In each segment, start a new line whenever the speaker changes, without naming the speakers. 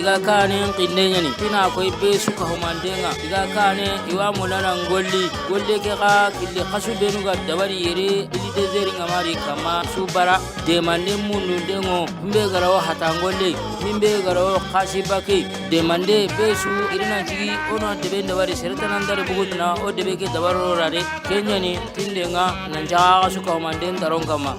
Diga kane qinne ñani tina koy be suka humandenga diga kane iwa mulana ngolli golle ke xa kille xasu benuga dabari yere ili deseri ngamari kama su bara demande mundu dengo mbe garawo hatangolle mimbe garawo khasi baki demande be su irina jigi ono debe dabari seretanan dare bugutna o debe ke dabaro rare kenyani tindenga nanja xasu ka humanden daron kama.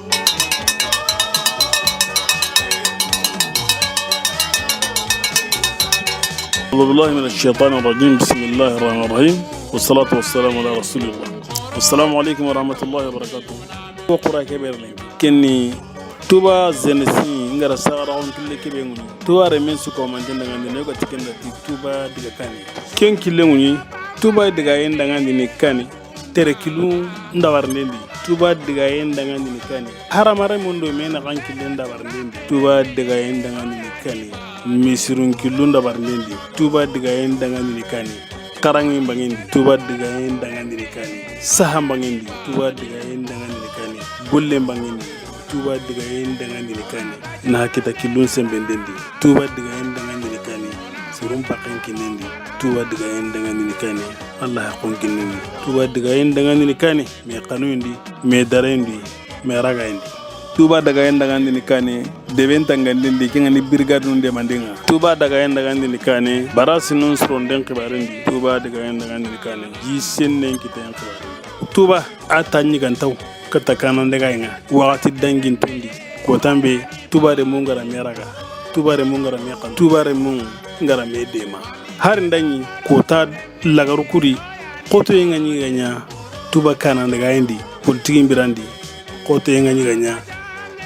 أعوذ بالله من الشيطان الرجيم. بسم الله الرحمن الرحيم، والصلاة والسلام على رسول الله. السلام عليكم ورحمة الله وبركاته. وقرأ كبير لي كني tuba zenesi ngara sagara on kille kebe nguni tuba remen su ko man tenda ngandi ne ko tikenda ti tuba diga kani ken kille nguni tuba diga yenda ngandi ne kani tere kilu ndawar ndendi tuba diga yenda ngandi ne kani haramare mundo mena kan kille ndawar ndendi tuba diga yenda ngandi ne kani misirun kilu ndawar ndendi tuba diga yenda ngandi ne kani karangi bangendi tuba diga yenda ngandi ne kani saha bangendi tuba diga yenda ngandi ne kani golle bangendi tuba diga yenda ngandi ne kani na kita kilun sembendendi tuba diga yenda ngandi ne kani surun pakan kinendi tuba diga yenda ngandi ne kani Allah yakon kinendi tuba diga yenda ngandi ne kani me kanundi me darendi me ragaindi tuba daga yenda ngandi ne kani deben tangandindi kingani brigade nun demandinga tuba daga yenda ngandi ne kani barasi nun suronden kibarendi tuba daga yenda ngandi ne kani jisen kiten kibarendi tuba atanyi gantaw kata kanan daga inga wakati dangin tundi ko tambe tuba de mun gara meraga tuba de mun gara mekan tuba de mun gara medema har ndanyi ko ta lagaru kuri koto yenga nyiganya tuba kanan daga indi politiki birandi koto yenga nyiganya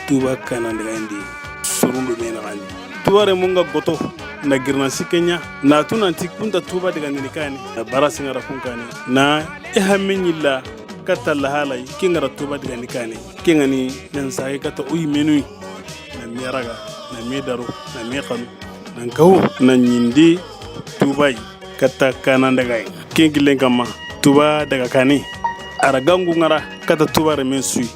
tuba kanan daga indi surundu mena gandi tuba de mun ga goto na girna sikenya na tunanti kunta tuba daga nilikani na barasi ngara kunkani na ehamenyilla kata lahala kingara tuba diga nikane kingani nan sai kata uyi menui na meraga na medaro na mekanu nan kawo nan yindi tubai kata kanan daga kingilen kama tuba daga kane aragangu ngara kata tuba remen sui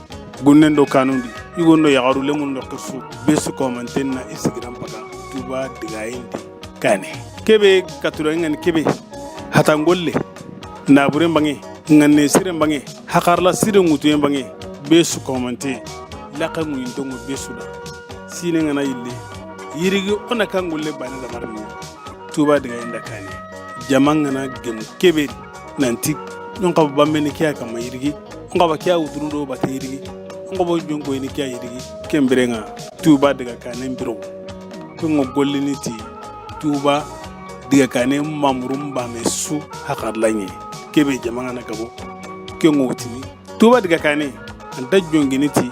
gunnen do kanundi igondo yagaru lemun do kirsu besu komanten na isigiran paga tuba diga indi kane kebe katura ngani kebe hatangolle na buren bange nganne siren bange hakarla siren ngutuyen bange besu komante laka nguyintongo besu da sine ngana yille yirigi ona kangulle bana da marni tuba diga inda kane jamangana gem kebe nanti nonka bambene kiya kama yirigi nonka ba kiya uturu do ba yirigi nonka bo jongo ni kiya yirigi kemberenga tuba diga kane mbiro ko ngollini ti tuba diga kane mamurum ba mesu hakarla nye kebe jamangana gabo ke ngotini tuba diga kane anta jongini ti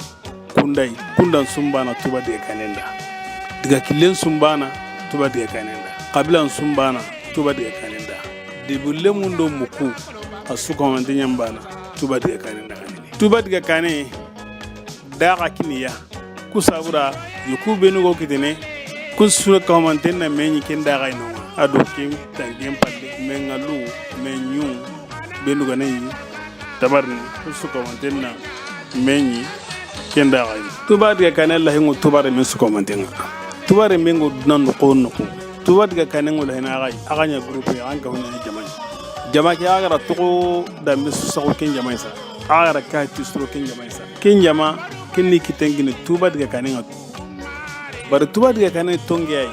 kundai kundan sumbana tuba diga kanenda diga kilen sumbana tuba diga kanenda kabilan sumbana tuba diga kanenda debulle mundo muku asuka wande nyambana tuba diga kanenda tuba diga kane daga kiniya kusabura yuku benu go kitene kusura kamante na menyi kenda ga ino ado kim tangem palle mengalu menyu benu ganayi tabarni kusuka wantenna menyi kenda ga ino tuba diga kane Allah ngo tuba re men suka wantenga tuba re mengo nan ko noko tuba diga kane ngo lahina ga aganya groupe an ka honya jama jama ke agara to da misu sago ken jama isa agara ka tistro ken jama isa ken jama kenni kitengini tuba diga kane nga bari tuba diga kane tonge ay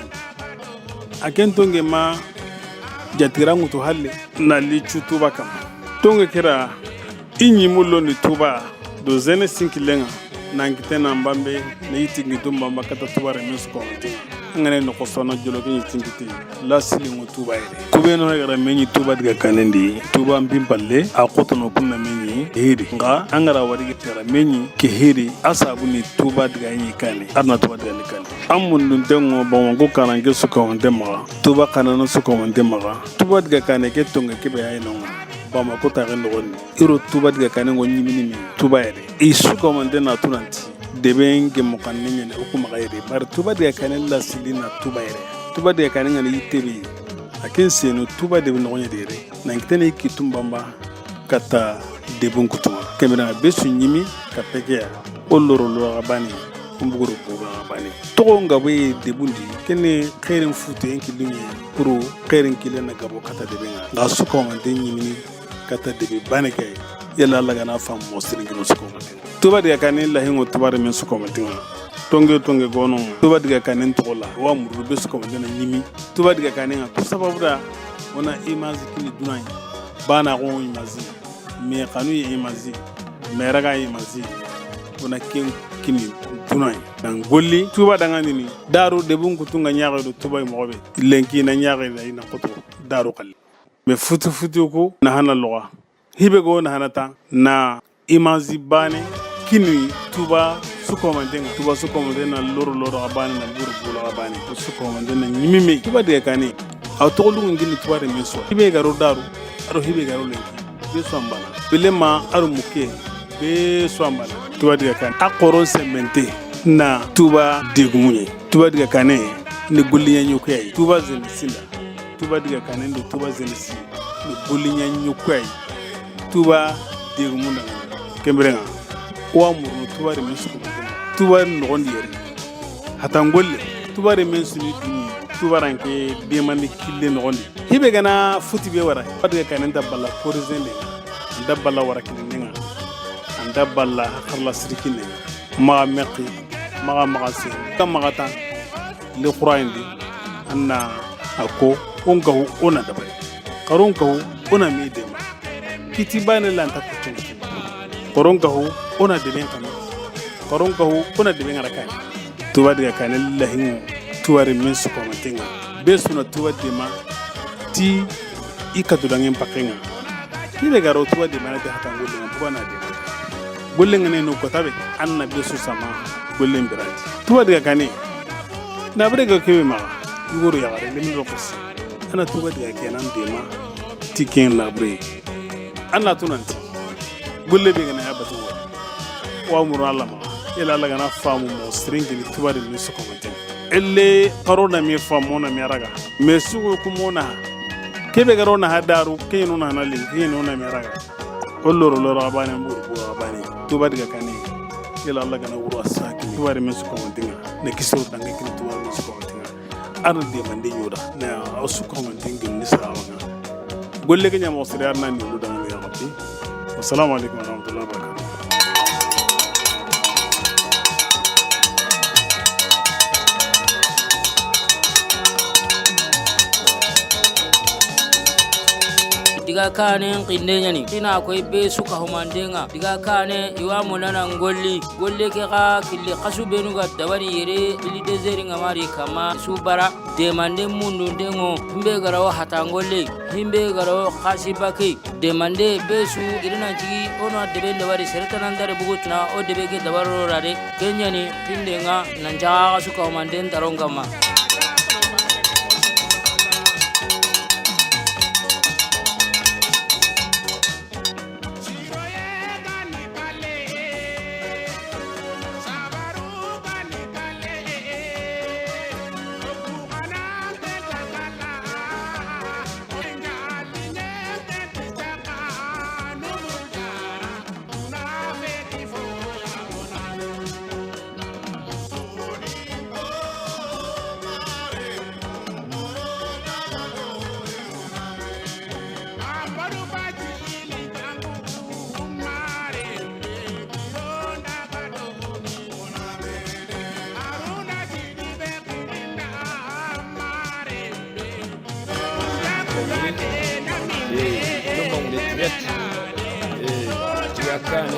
aken tonge ma jatira ngutu halle na lichu tuba kam tonge kira inyi mullo ni tuba do zene sinkilenga nankite na mbambe na yitingi tumbamba kata tuba re mesu konte ngane no kosona jolo ke yitingiti la silingo tuba ere kubeno gara menyi tuba diga kanendi tuba mbimpalle a kotono kunna menyi heri nga angara wari gara menyi ke heri asabu ni tuba diga yi kane arna tuba diga ni kane amun dun tengo bawango karange suka wonde ma tuba kanana suka wonde ma tuba diga kane ke tonga ke be ay nonga bamako ta ren dogoni iro tuba diga kane ngo nyimini mi tuba ere isuka wonde na tunanti deben ke mokanne nyene okuma ga ere bar tuba diga kane la silina tuba ere tuba diga kane ngani yitebi A ken senu Tuba de nogonya de yere nankitene kitumbamba kata debun kutuma kemera besu nyimi ka pekeya o loro loro bani kumbuguru buga bani togo ngabe debundi kene khairin futu en kilunye kuru khairin kilena gabo kata debenga ga suko mande nyimini kata debe bani kay yalla Allah gana fam mo siringino suko mande Tuba diga kanin lahingo tuba men suko mande tonge tonge gono Tuba diga kanin tola wa muru be suko mande na nyimi Tuba diga kanin ko sababu da ona imazi kini dunai bana go imazi me kanu imazi me raga imazi ona ken kini dunai dan golli Tuba danga nini daru debun kutunga nyaage do Tuba mo be lenki na nyaage da ina qoto daru qal me futu futu ko na hana loga hibe go na hana ta na imazi bane kini Tuba sukomandenga Tuba sukomandenga loro loro abane na buru buru abane sukomandenga nyimime Tuba de kani aw togolu ngini Tuba de meso hibe garo daru aro hibe garo lenki be soambana belema aro muke be soambana Tuba de kani akoro semente na Tuba degumunye Tuba de kani ne golinya nyokoy Tuba zenisila Tuba de kani ndo Tuba zenisi ne golinya nyokoy Tuba degumunda kembrenga wa murnu Tuba de meso Tuba nogondi yere hatangolle Tuba de meso ni duni Tuba ranke demande kille nogondi hibe gana futi be wara fadga kanenta balla korizende anda balla wara kilinga anda balla harla sirikine ma meqi ma ma se kama ta le qur'an di anna ako onga ona dabare karonka ona mi dema kiti bane lanta kucin koronka ona deben kanu koronka ona deben arakan Tuba diga kanel lahingo Tuba re men sukomatenga be suna Tuba dema ti ikadulangen pakenga ni be garo Tuba dema na te hatango lenga buka na dema gollenga ne no kotabe anna be su sama gollen birati Tuba diga kane na brega kebe ma yugoro yagare lemin rokos ana Tuba diga kenan dema ti ken labre anna tunanti golle be gana abatu wa muru alla ma ila alla gana famu mo stringi ni Tuba de mi sukomaten elle corona mi famu na mi raga me sugo kumona kebe garona hadaru kenu na na le kenu na mi raga oloro loro abane mburu buru abane Tuba diga kane ila alla gana wuro asaki Tuba de mi sukomaten ne kiso dange kini Tuba de mi sukomaten arna de mande nyoda na sukomaten gni sarawanga golle ke nyamo sire arna ni lu danga ya rabbi. Wassalamu alaikum warahmatullahi wabarakatuh.
Diga kane qinde nyani tina koy be suka humandenga diga kane iwa monana ngolli golle ke ga kille kasu benuga dabari yere ili deseri ngamari kama subara demande mundu ndengo himbe garawo hatangolle himbe garawo khasibake demande besu irina jigi ono debe dabari sertanan dare bugutna o debe ke dabaro rare kenyani tindenga nanja suka humanden tarongama.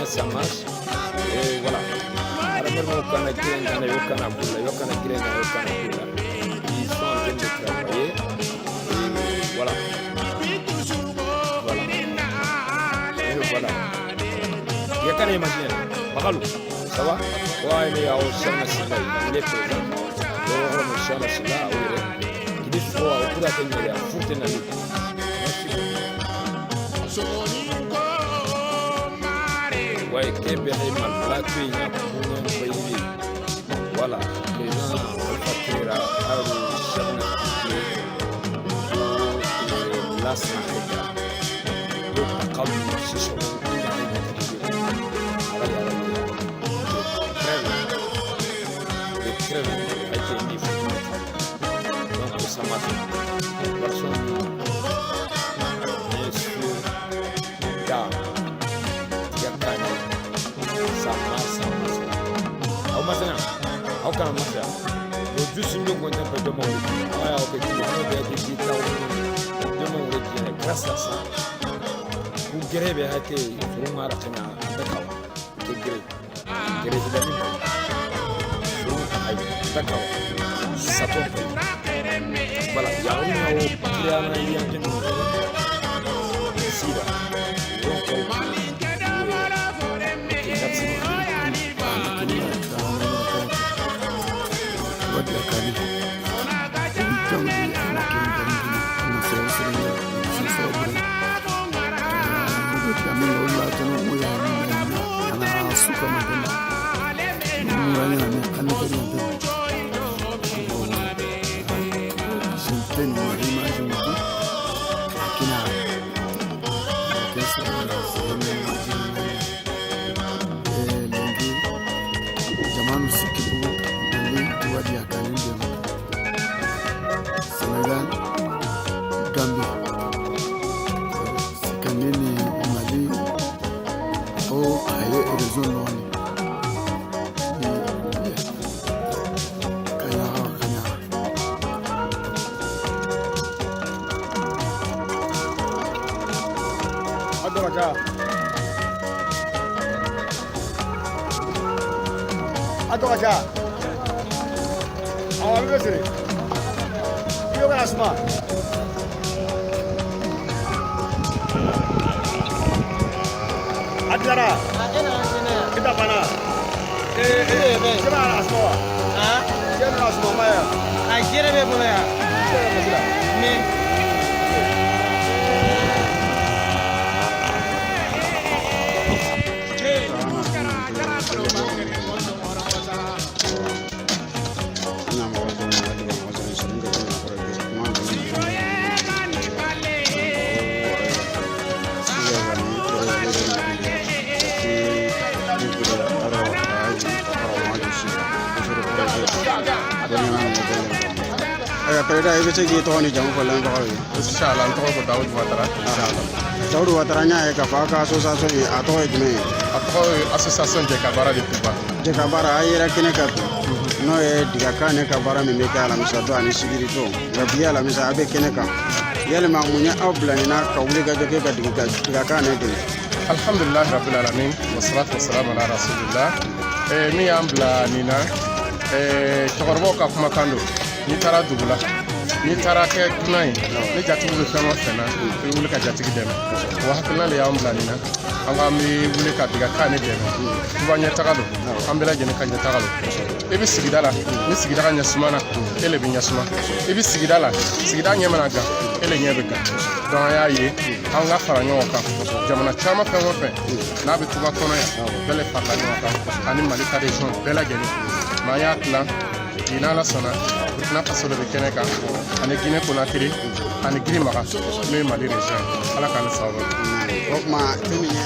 Ça marche et voilà. Ils sont en train de travailler et voilà. Voilà. Et voilà. Il y a qu'à imaginer. Bagalou, ça va? Ouais, mais il y a Oshana Silla, il est présent. Oshana Silla, il est froid, au cours de la Merci beaucoup. Ouais, voilà, président Alpha Kera, Aru Cheikhna. Lasana Haidara do Bakalu Sissoko inda de très loin a été mis. Donc ça m'a fait garçon bien sûr da Tigakane ça marche, ça marche. Aw masana aw kana masa o dusu ndo ko nta do mo ay aw ke ti no be di ta o do mo re di grâce à ça ku grebe hate furu mara kana dakawa ke grebe grebe da mi furu ay dakawa sato. Voilà, ya o kira na ya ken sira donc merci.
Senegal, Gambie, Sikanini, Mali, o aye région nɔni. Kanyaga, Kanyaga.
Adoraka. Adoraka. Awa bɛ siri. Iyo kana suma. Adlara. Kita bana. Sema na suma wa.
Ah?
Sema na suma ma ya.
A jere bɛ bolo yan.
Sema na suma.
Mais
Président i bɛ se k'i tɔgɔ ni jamu fɔ lamɛnbagaw ye.
Inshallah n tɔgɔ ko Dawudu Watara. Inshallah.
Dawudu Watara n y'a ye k'a fɔ aw ka association in a tɔgɔ ye jumɛn ye?
A tɔgɔ ye association Jɛka Baara de Touba.
Jɛka Baara a yera kɛnɛ kan bi n'o ye Tigakane ka baara min bɛ kɛ alamisa don ani sibiri don nka bi alamisa a bɛ kɛnɛ kan yalima mun ye aw bila nin na ka wuli ka jɔ kɛ ka Tigakane dɛmɛ?
Alhamdulilahi rabbil alamin wassalatu wassalamu ala rasulillah. Min y'an bila nin na cɛkɔrɔbaw ka kumakan don. N'i taara dugu la, n'i taara kɛ dunan ye, ni jatigi bɛ fɛn o fɛn na, i bɛ wuli ka jatigi dɛmɛ. O hakilina de y'an bila nin na. An k'an bɛ wuli ka Tigakane dɛmɛ. Tuba ɲɛtaga don, an bɛɛ lajɛlen ka ɲɛtaga don. I bɛ sigida la, ni sigida ka ɲɛ suma na, e le bɛ ɲɛ suma. I bɛ sigida la, sigida ɲɛ mana gan, e le ɲɛ bɛ gan. Donc an y'a ye, an ka fara ɲɔgɔn kan. Jamana caman fɛn o fɛn n'a bɛ Tuba kɔnɔ yan, bɛɛ le farala ɲɔgɔn kan ani Mali ka région bɛɛ lajɛlen. Mais an y'a tilan bi n'Ala sɔnna, Burkina Faso de bɛ kɛnɛ kan ani Guinée Conakry ani Girimaga n'o ye Mali région ye. Ala k'an ni sababu.
O tuma fɛn min ye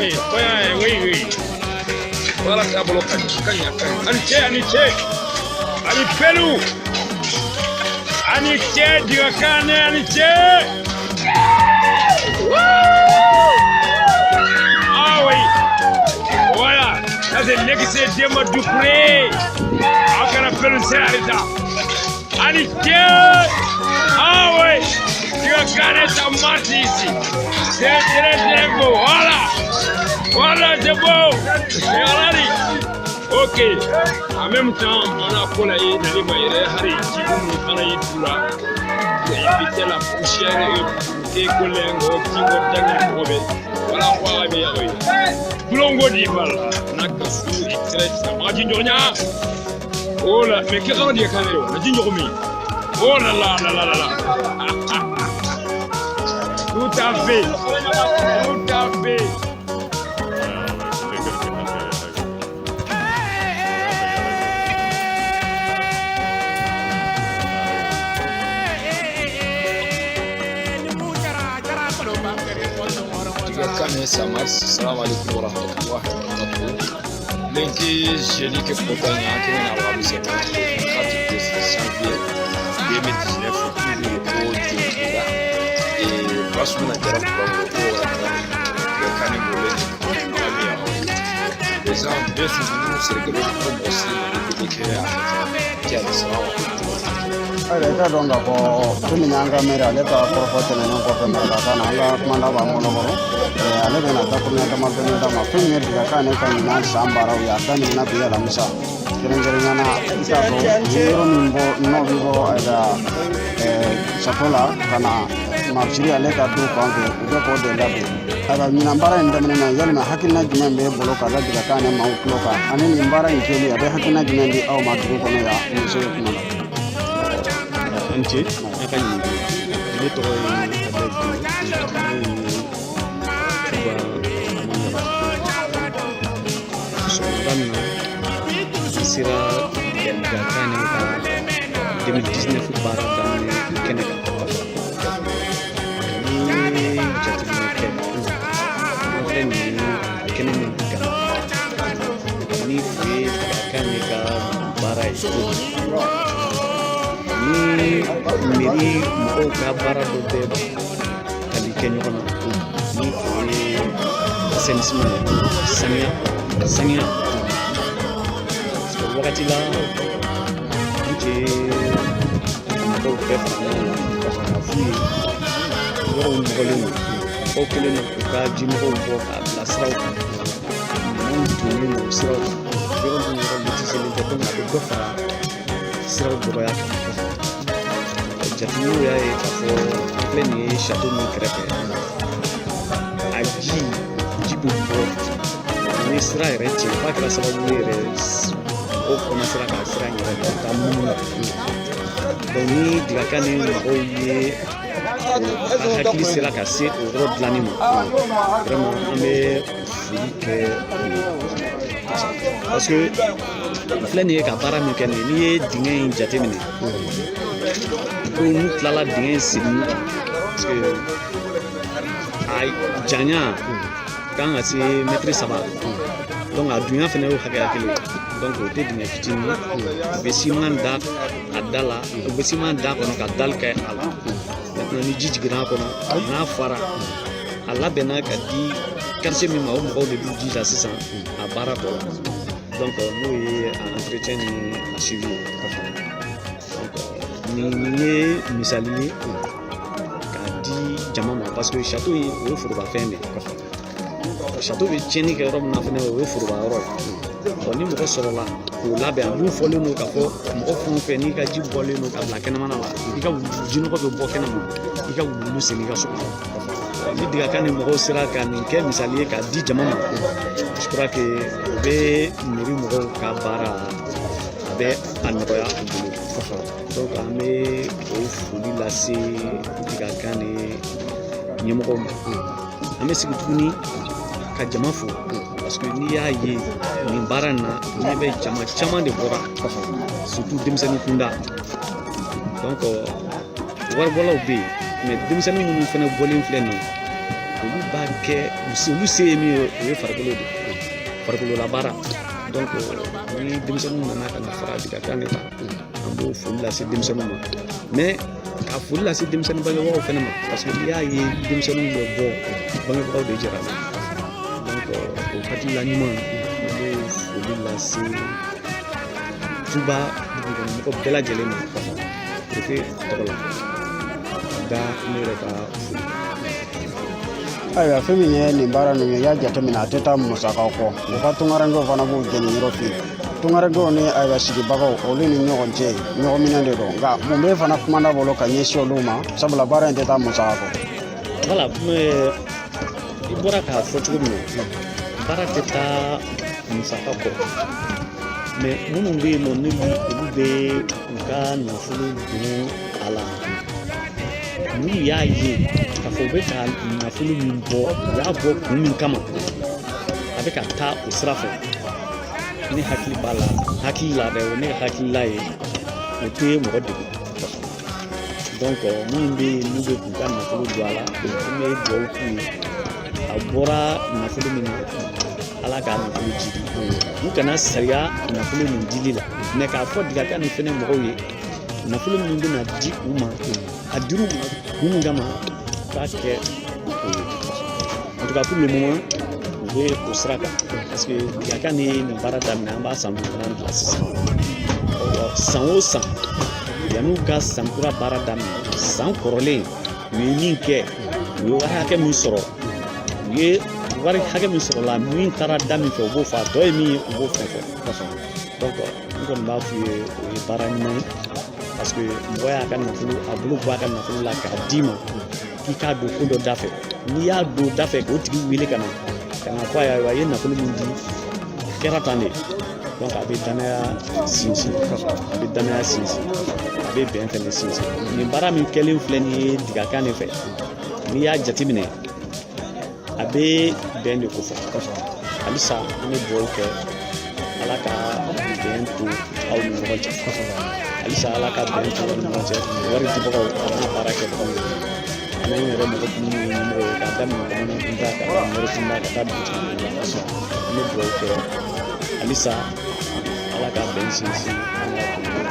Oui, oui, oui, oui. Voilà taabolo ka ɲi, ka ɲi, ka ɲi. Ani ce, ani ce. Ani pelu. Ani ce, Diga Kane, ani ce. Ah oui. Voilà. Ça c'est l'excès Demba Doucouré. Akana pelu c'est ani ce. Ah oui. Diga Kane, ça marche ici. C'est très très beau. Voilà. Voilà, c'est beau. C'est alari. Ok. En même temps, on a collé dans les maïres, Hari, Djibou, Anaï, Doula. Éviter la poussière et Kolengo, Djibou, Dangui, Kobe. Voilà, on va bien. Boulongo d'Ibal. Nakasu, etc. Madjindornia. Oh là, mais qu'est-ce qu'on dit, Kanero? Madjindormi. Oh là là là là là là. Tout à fait. Tout à fait. Diga Kane, ça marche. Salam alaikum wa rahmatullahi wa barakatuh. Lenki jeudi ke kota nya ke na wa bi 4 janvier 2019 toujours au Djibouti et Bassouna Diarra ko wa Diga Kane mo les gens bɛɛ sunsun sirikɛlaw ko mɔgɔ si ma kɛ a salam
Ayiwa, i k'a dɔn k'a fɔ fɛn min y'an ka mɛri, ale ka kɔrɔfɔ tɛmɛnen kɔfɛ marakakan na, an ka kumada b'an kɔnɔ kɔrɔ. Ale bɛna dakuruɲɛ damadɔni d'a ma, fɛn min ye Diga Kane ka ɲinan san baaraw ye, a daminɛna bi alamisa. Kɛrɛnkɛrɛnnenya la, i k'a dɔn u ye yɔrɔ min bɔ, n'o bɛ bɔ ayiwa sato la ka na Masiri ale ka du fan fɛ, u bɛ k'o de labɛn. Ayiwa, ɲinan baara in daminɛ na, yalima hakilina jumɛn b'e bolo k'a la Diga Kane maaw tulo kan, ani nin baara in kɛli, a bɛ hakilina jumɛn di aw ma dugu kɔnɔ yan muso ye kuma la?
An ce a ka ɲininkali. Ne tɔgɔ ye Abdulayi Gundo, ne ye Tuba Mangala. Sɔgɔmada min na an sera Diga Kane ka 2019 baara daminɛ kɛnɛ kan. Ni ye jateminɛ kɛ, an filɛ nin ye kɛnɛ min kan ni o ye Diga Kane ka baara ye, ni mairie mɔgɔw ka baara dɔ bɛ tali kɛ ɲɔgɔn na, ni o ye assainissement ye, saniya saniya. Parce que wagati la an tɛ mɔgɔw bɛɛ fara ɲɔgɔn kan k'a f'u ye yɔrɔw nɔgɔlen don, mɔgɔw kɛlen don k'u ka jinɔgɔw bɔ k'a bila siraw kan, ɲamanw tonnen don siraw kan, yɔrɔ min yɔrɔ lotisselen tɛ, donc a bɛ dɔ fara siraw dɔgɔya kan. Jateminɛw y'a ye k'a fɔ an filɛ nin ye château min kɛrɛfɛ, a ji bɛ bɔ ni sira yɛrɛ tiɲɛ, f'a kɛra sababu ye yɛrɛ mɔgɔw commencera ka sira in yɛrɛ ka taa munumunu. Donc ni Diga Kane mɔgɔw ye a hakili sera ka se o yɔrɔ dilanni ma, vraiment an bɛ foli kɛ u ye, parce que filɛ nin ye ka baara min kɛ nin ye, n'i ye dingɛ in jateminɛ ko n'u tilala dingɛ in senni, parce que a janya kan ka se mɛtiri 3, donc a dunya fana y'o hakɛya kelen, donc o tɛ dingɛ fitinin ye. U bɛ siman da a da la, u bɛ siman da kɔnɔ ka dali kɛ a la. Maintenant ni ji jiginna a kɔnɔ, n'a fara, a labɛnna ka di quartier min ma, o mɔgɔw de b'u jija sisan a baara tɔ la, donc n'o ye a entretien ni a suivi ye. Donc nin ye misali ye k'a di jama ma, parce que château in, o ye forobafɛn de ye. Château bɛ tiɲɛni kɛ yɔrɔ min na fɛnɛ, o ye foroba yɔrɔ ye. Ɔ ni mɔgɔ sɔrɔla k'o labɛn, a dun fɔlen don k'a fɔ mɔgɔ fɛn o fɛn n'i ka ji bɔlen don ka bila kɛnɛmana la, i ka jinɔgɔ bɛ bɔ kɛnɛma, i ka wulu sen i ka so kɔnɔ. Ni Diga Kane mɔgɔw sera ka nin kɛ misali ye k'a di jama ma, je crois que o bɛ mairie mɔgɔw ka baara, a bɛ a nɔgɔya u bolo. Donc an bɛ o foli lase Diga Kane ɲɛmɔgɔw ma. An bɛ sigi tuguni ka jama fo, parce que n'i y'a ye nin baara in na, ɲɛ bɛ jama caman de bɔra, surtout denmisɛnnin kunda. Donc waribɔlaw bɛ yen, mais denmisɛnnin minnu fana bɔlen filɛ nin ye. Olu b'a kɛ, olu se ye min ye, o ye farikolo de ye, farikolo labaara. Donc ni denmisɛnninw nana ka na fara Digakanɛ kan, an b'o foli lase denmisɛnninw ma, mais ka foli lase denmisɛnnin bangebagaw fana ma, parce que n'i y'a ye denmisɛnninw bɛ bɔ, bangebagaw de jɛra la. Donc o hakilila ɲuman, an b'o foli lase Tuba dugukɔnɔmɔgɔ bɛɛ lajɛlen ma, préfet tɔgɔ la, ka da ne yɛrɛ ka foli.
Ayiwa, fɛn min ye nin baara ninnu ye, i y'a jateminɛ, a tɛ taa musakaw kɔ. U ka tunkarankew fana b'u jɛniyɔrɔ f'i ye. Tunkarankew ni ayiwa sigibagaw, olu ni ɲɔgɔn cɛ ɲɔgɔn minɛ de don. Nka mun b'e fana kumanda bolo ka ɲɛsin olu ma, sabula baara in tɛ taa musaka kɔ?
Voilà, i bɔra k'a fɔ cogo min na, baara tɛ taa musaka kɔ, mais minnu bɛ yen nɔ, ni olu bɛ u ka nafolo don a la, n'u y'a ye k'a fɔ u bɛ ka nafolo min bɔ, u y'a bɔ kun min kama, a bɛ ka taa o sira fɛ, ne hakili b'a la, hakili la dɛ, o ne ka hakilila ye, o tɛ mɔgɔ degun. Donc minnu bɛ yen, n'u bɛ k'u ka nafolo don a la, an bɛ dugawu k'u ye, a bɔra nafolo min na, Ala k'a nafolo jidi, u kana sariya nafolo nin dili la. Mais k'a fɔ Digakanɛ fɛnɛ mɔgɔw ye, nafolo min bɛna di u ma, a dir'u ma kun min kama, u k'a kɛ o ye. En tout cas, pour le moment, u bɛ o sira kan, parce que Digakanɛ ye nin baara daminɛ, an b'a san 5nan de la sisan. San o san, yan'u ka san kura baara daminɛ, san kɔrɔlen u ye min kɛ, u ye wari hakɛ min sɔrɔ, u ye wari hakɛ min sɔrɔ la, min taara da min fɛ, u b'o fɔ, a tɔ ye min ye, u b'o fɛn fɔ. Donc n kɔni b'a f'u ye, o ye baara ɲuman ye, parce que mɔgɔ y'a ka nafolo, a bolo bɔ a ka nafolo la k'a d'i ma k'i k'a don ko dɔ da fɛ. N'i y'a don da fɛ, k'o tigi wele ka na fɔ a ye, ayiwa, i ye nafolo min di, a kɛra tan de. Donc a bɛ danaya sinsin, a bɛ danaya sinsin, a bɛ bɛn fɛnɛ sinsin. Nin baara min kɛlen filɛ nin ye Digakanɛ fɛ, n'i y'a jateminɛ, a bɛ bɛn de ko fɔ. Halisa an bɛ dugawu kɛ, Ala ka bɛn to aw ni ɲɔgɔn cɛ. Halisa Ala ka bɛn to aw ni ɲɔgɔn cɛ, wari dibagaw a n'a baara kɛbagaw, ani anw yɛrɛ mɔgɔ minnu ye ɲɛmɔgɔ ye, k'a daminɛ bamanan kunda ka taa mori kunda ka taa dugutigi kunda, an bɛ dugawu kɛ halisa, Ala ka bɛn sinsin an ka dugu.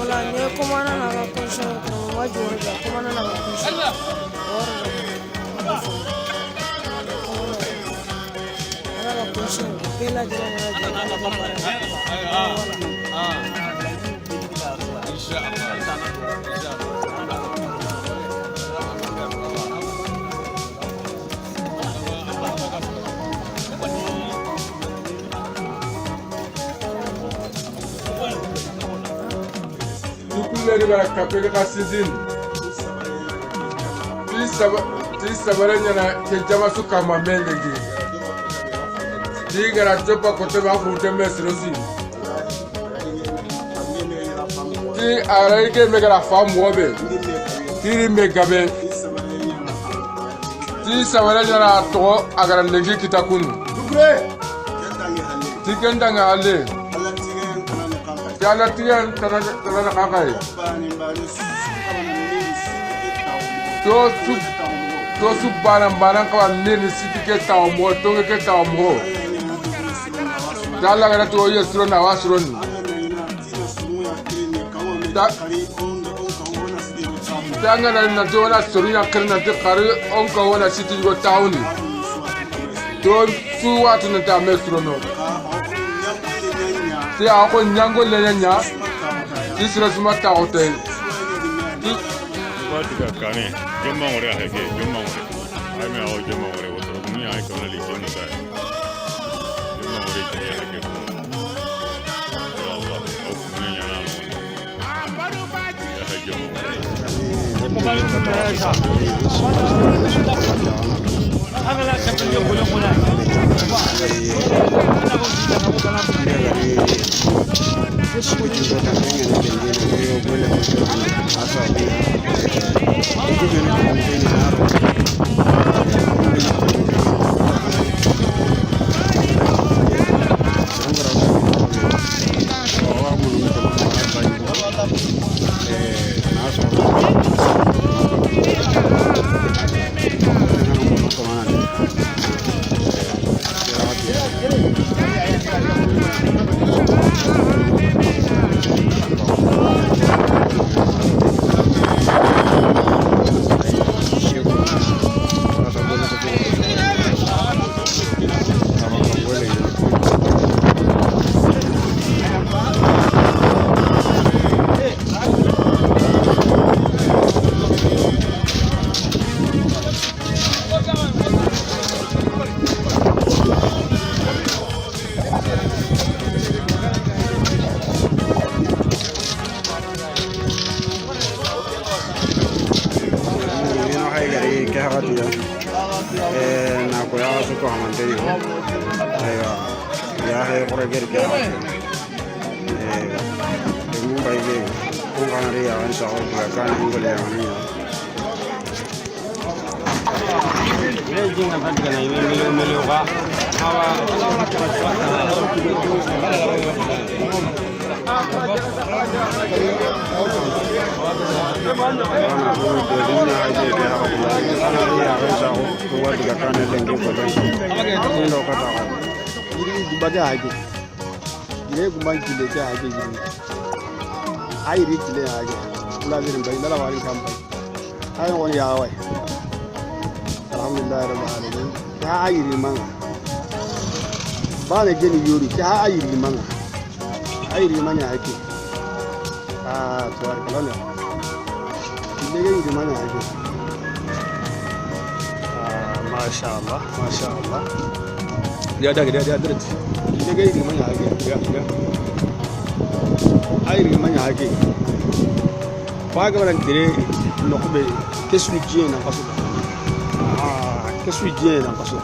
Wala ne commandant n'a ka conseil, karamɔgɔ jɔyɔrɔ bila commandant n'a ka conseil, o yɔrɔ la ala ka conseil bɛɛ lajɛlen ka jɛ ala ka baara. Voilà.
Tukulɛri bara kapele ka sinsin ti saba ti sabara ɲɛna ke jamasu kama mɛn legi ti gara jopa kote ba fu tɛmɛ sorosi ti ara ike me gara fa mɔgɔ bɛ tiri me gabe ti sabara ɲɛna a tɔgɔ a gara legi kita kunu ti kɛntanga ale ti ala tigɛ tana tana kaka ye to su bana bana kaba miri siti ke taw mɔgɔ tonge ke taw mɔgɔ ti ala gara to ye suro na wa suro ni ta ti an gara na to na suru ya kiri na ti kari on ka wana siti go taw ni to su waati na ta me suro no ti a ko nyango le nya ti suro suma ta o te ti
Digakanɛ jɔn wɛrɛ a kɛ jɔn wɛrɛ a ye aw jɔn wɛrɛ wotoro kun y'a kɛ li jɔn ta ye jɔn wɛrɛ jɛ a kɛ kun ya Allah aw kun ɲana no ya ha jɔn wɛrɛ.
Na ko ya su ko hamante yo aywa ya he ko ger ke eh de mu bay ge ko kan ri ya an sa ko ka kan ngol ya ni
Alhamdulillah rabbil alamin ya ayiri manga bana geni yori ya ayiri manga ayiri manga hake ah tabarakallah lege yiri manga hake ah masha Allah masha Allah ya da ya da lege yiri manga hake ya ya ayiri manga hake fa ga baran dire nokbe kesu jien na kaso. Qu'est-ce que tu dans kaso?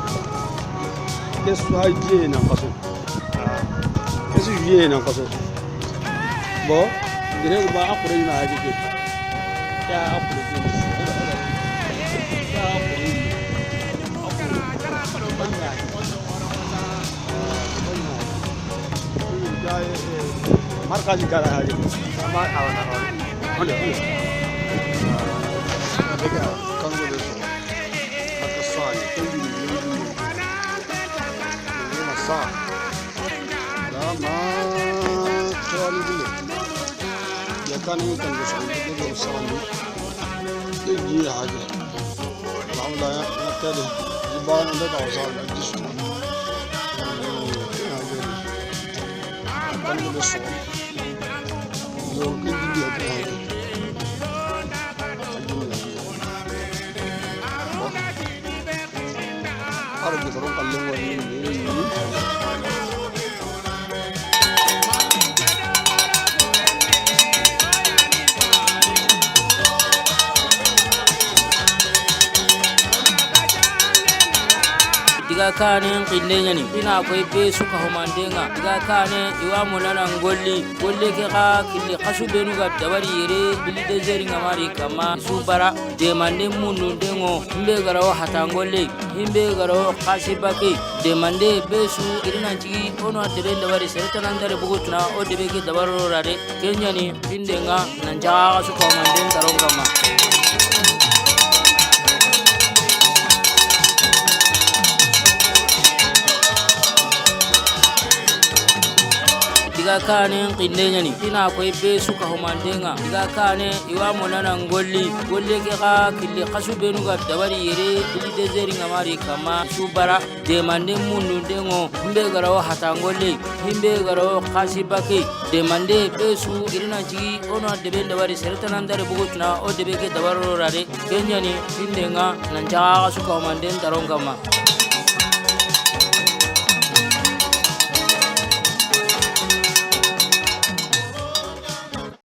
Qu'est-ce que tu dans kaso? Qu'est-ce que tu dans kaso? Bon, dire que ba akure na haje ya akure ya akure markaji kara haje ama awana awana
Diga kane qinde nyani ina koy be suka homandenga diga kane iwa monana ngolli golle ke ka killi kasu benu ga dabari yere bili dezeri ngamari kama subara demande munu dengo himbe garawo hatangolle himbe garawo kasibake demande besu irina chigi ono debe dabari sereta nandare bugutna o debe ke dabaro rare kenyani indenga nanja suka homanden tarongama. Diga kane qinde nyani ina koy be suka homandenga diga kane iwa monana ngolli golle ke ka killi kasu benu ga dabari yere bili dezeri ngamari kama subara demande munu dengo himbe garawo hatangolle himbe garawo kasibake demande besu irina chigi ono debe dabari sereta nandare bugutna o debe ke dabaro rare kenyani indenga nanja suka homanden tarongama.